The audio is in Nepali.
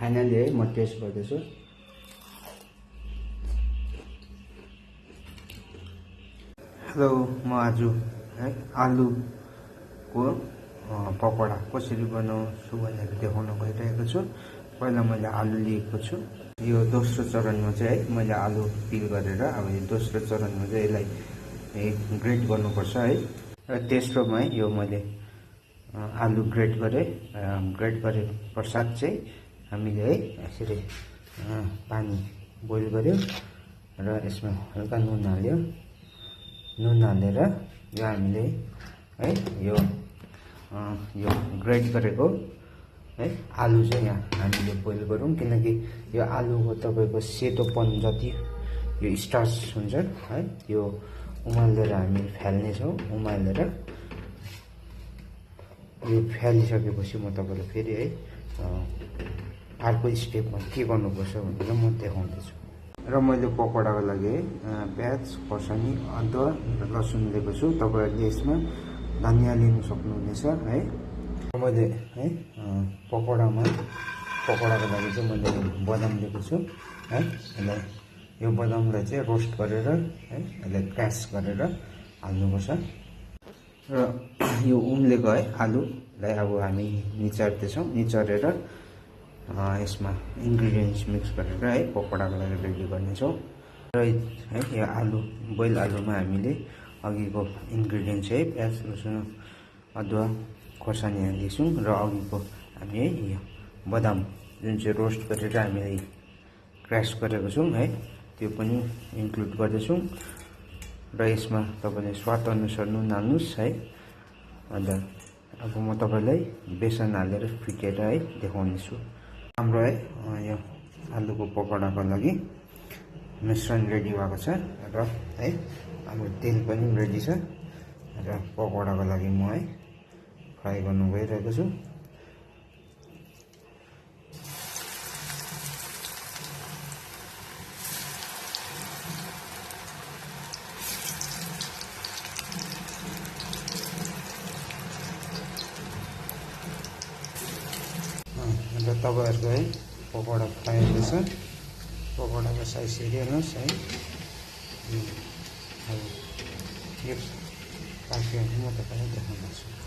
फाइनली है म टेस्ट गर्दैछु। हेलो, म आज है आलुको पकौडा कसरी बनाउँछु भनेर देखाउन गइरहेको छु। पहिला मैले आलु लिएको छु। यो दोस्रो चरणमा चाहिँ है मैले आलु पिल गरेर अब यो दोस्रो चरणमा चाहिँ यसलाई ग्रेट गर्नुपर्छ है। र तेस्रोमा यो मैले आलु ग्रेट गरे पश्चात चाहिँ हामीले है यसरी पानी बोइल गर्यो र यसमा हल्का नुन हाल्यो। नुन हालेर यो हामीले है यो ग्रेट गरेको है आलु चाहिँ यहाँ हामीले बोइल गरौँ, किनकि यो आलुको तपाईँको सेतोपन जति यो स्टार्च हुन्छ है यो उमालेर हामी फाल्नेछौँ। उमालेर यो फालिसकेपछि म तपाईँलाई फेरि है अर्को स्टेपमा के गर्नुपर्छ भनेर म देखाउँदैछु। र मैले पकौडाको लागि प्याज, खोर्सानी, अदुवा र लसुन लिएको छु। तपाईँहरूले यसमा धनियाँ लिनु सक्नुहुनेछ है। मैले है पकौडाको लागि चाहिँ मैले बदाम लिएको छु है। यसलाई यो बदामलाई चाहिँ रोस्ट गरेर है यसलाई क्र्यास गरेर हाल्नुपर्छ। र यो उम्लेको है आलुलाई अब हामी निचार्दैछौँ। निचारेर यसमा इन्ग्रिडियन्ट्स मिक्स गरेर है पकौडाको लागि रेडी गर्नेछौँ। र है यो आलु बोइल आलुमा हामीले अघिको इन्ग्रिडियन्ट्स है प्याज, लसुन, अदुवा, खोर्सानी हाल्दैछौँ। र अघिको हामी है यो बदाम जुन चाहिँ रोस्ट गरेर हामीले क्र्यास गरेको छौँ है त्यो पनि इन्क्लुड गर्दैछौँ। र यसमा तपाईँले स्वाद अनुसार नुन हाल्नुहोस् है। अन्त अब म तपाईँलाई बेसन हालेर फिटेर है देखाउनेछु। हाम्रो है यो आलुको पकौडाको लागि मिश्रण रेडी भएको छ र है हाम्रो तेल पनि रेडी छ। र पकौडाको लागि म है फ्राई गर्नु गइरहेको छु। अन्त तपाईँहरूको है पकौडा फ्राई हुँदैछ। पकौडाको साइज हेरिहाल्नुहोस् है। अब यो पाकेको म तपाईँलाई देखाउनेछु।